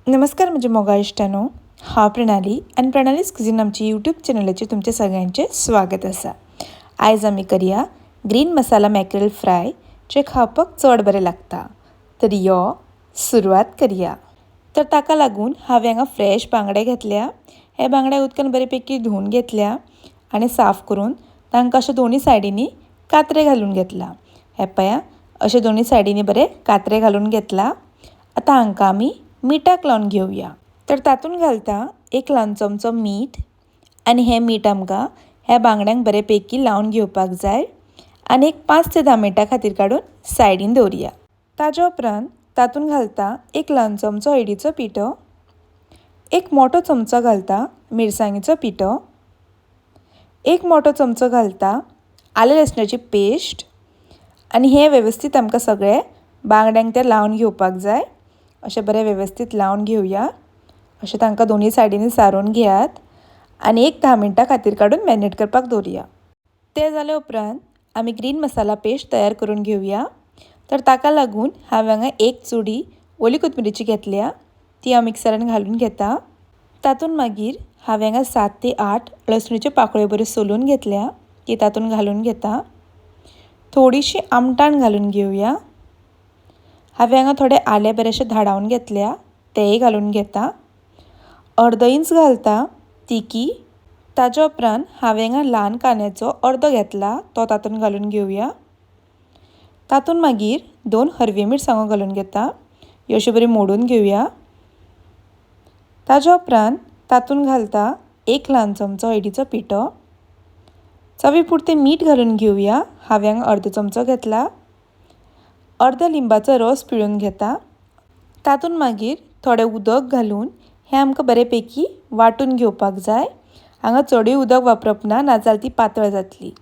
नमस्कार म्हज्या मोगा इश्टानो, हांव प्रणाली आनी प्रणालीज कुझीन आमच्या यूट्यूब चॅनलाचेर तुमचें सगळ्यांचें स्वागत आसा. आयज आमी करया ग्रीन मसाला मॅकरेल फ्राय, जे खावपाक चड बरें लागता. तर यो सुरवात करया. तर ताका लागून हांवें हांगा फ्रेश बांगडे घेतल्या. हे बांगडे उदकान बरेपैकी धुवन घेतल्या आनी साफ करून तांकां अशे दोनी सायडींनी कात्रे घालून घेतला. हे पळया, अशे दोनी सायडींनी बरे कात्रे घालून घेतला. आतां हांकां आमी मिठाक लावन घेवया. तर तातूंत घालता एक ल्हान चमचो मीठ आनी हें मीठ आमकां ह्या बांगड्यांक बरेपैकी लावन घेवपाक जाय आनी एक 5 ते 10 मिनटां खातीर काडून सायडीन दवरया. ताज्या उपरांत तातूंत घालता एक ल्हान चमचो हळदीचो पिठो, एक मोठो चमचो घालता मिरसांगेचो पिठो, एक मोठो चमचो घालता आलें लसणाची पेस्ट आनी हें वेवस्थीत आमकां सगळें बांगड्यांक तें लावन घेवपाक जाय. अशें बरें वेवस्थीत लावन घेवया. अशें तांकां दोनी सायडींनी सारोवन घेयात आनी एक 10 मिनटां खातीर काडून मॅरिनेट करपाक दवरया. तें जाल्या उपरांत आमी ग्रीन मसाला पेस्ट तयार करून घेवया. तर ताका लागून हांवें हांगा एक चुडी ओली कोथमिरीची घेतल्या, ती हांव मिक्सरान घालून घेता. तातूंत मागीर हांवें हांगा 7 ते 8 लसणीच्यो पाकळ्यो बऱ्यो सोलून घेतल्या, ती तातूंत घालून घेता. थोडीशी आमटाण घालून घेवया. हांवें हांगा थोडे आलें बरेंशें धाडावन घेतल्या, तेंय घालून घेता. अर्दो इंच घालता तिकी. ताज्या उपरांत हांवें हांगा ल्हान कांद्याचो अर्दो घेतला, तो तातूंत घालून घेवया. तातूंत मागीर 2 हरवी मिरसांगो घालून घेता, ह्यो अश्यो बऱ्यो मोडून घेवया. ताज्या उपरांत तातूंत घालता एक ल्हान चमचो हळदीचो पिठो, चवी पुरतें मीठ घालून घेवया. हांवें हांगा अर्दो चमचो घेतला. अर्दो लिंबाचो रस पिळून घेता. तातूंत मागीर थोडें उदक घालून हें आमकां बरेपैकी वांटून घेवपाक जाय. हांगा चडूय उदक वापरप ना, नाजाल्यार ती पातळ जातली.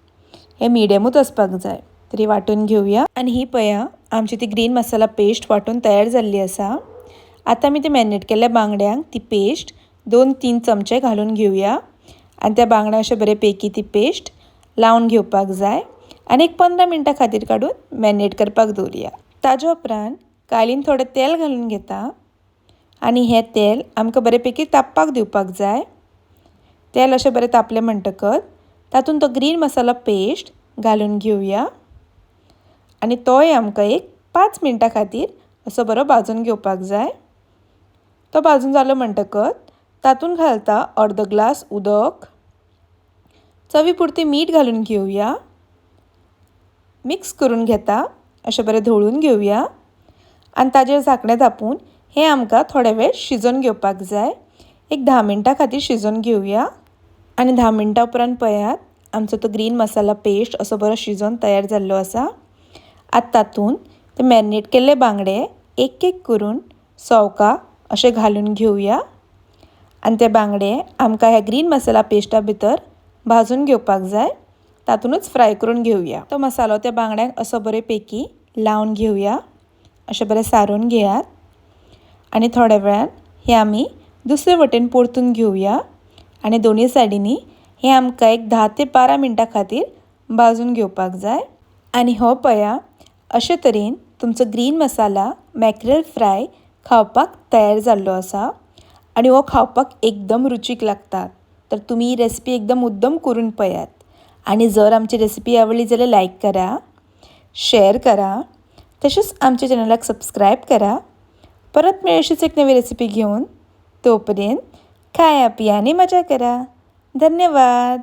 हें मिडियमूच आसपाक जाय. तरी वांटून घेवया. आनी ही पळया आमची ती ग्रीन मसाला पेस्ट वांटून तयार जाल्ली आसा. आतां आमी ते मॅरिनेट केल्ल्या बांगड्यांक ती पेस्ट 2-3 चमचे घालून घेवया आनी त्या बांगड्यांक अशें बरेपैकी ती पेस्ट लावन घेवपाक जाय आनी एक 15 मिनटां खातीर काडून मॅरिनेट करपाक दवरया. ताज्या उपरांत कायलीन थोडें तेल घालून घेता आनी हें तेल आमकां बरेपैकी तापपाक दिवपाक जाय. तेल अशें बरें तापलें म्हणटकच तातूंत तो ग्रीन मसाला पेस्ट घालून घेवया आनी तोय आमकां एक 5 मिनटां खातीर असो बरो भाजून घेवपाक जाय. तो भाजून जालो म्हणटकच तातूंत घालता अर्दो ग्लास उदक, चवी पुरतें मीठ घालून घेवया. मिक्स करून घेता, अशें बरें धोळून घेवया आनी ताजेर झाकणें धांपून हें आमकां थोडे वेळ शिजोवन घेवपाक जाय. एक 10 मिनटां खातीर शिजोवन घेवया आनी 10 मिनटां उपरांत पळयात आमचो तो ग्रीन मसाला पेस्ट असो बरो शिजोवन तयार जाल्लो आसा. आतां तातूंत ते मॅरिनेट केल्ले बांगडे एक एक करून सवका अशें घालून घेवया आनी ते बांगडे आमकां ह्या ग्रीन मसाला पेस्टा भितर भाजून घेवपाक जाय. तातूंतच फ्राय करून घेवया. तो मसालो त्या बांगड्यांक असो बरेपैकी लावन घेवया, अशें बरें सारोवन घेयात आनी थोड्या वेळान हें आमी दुसरे वटेन परतून घेवया आनी दोनूय सायडींनी हें आमकां एक 10 ते 12 मिनटां खातीर भाजून घेवपाक जाय. आनी हो पळया अशे तरेन तुमचो ग्रीन मसाला मॅकरेल फ्राय खावपाक तयार जाल्लो आसा आनी हो खावपाक एकदम रुचीक लागता. तर तुमी ही रेसिपी एकदम मुद्दम करून पळयात आनी जर आमची रेसिपी आवडली जाल्यार लायक करा, शेअर करा, तशेंच आमच्या चॅनलाक सबस्क्रायब करा. परत मेळ अशीच एक नवी रेसिपी घेवन. तोपर्यंत खाया पिया आनी मजा करा. धन्यवाद.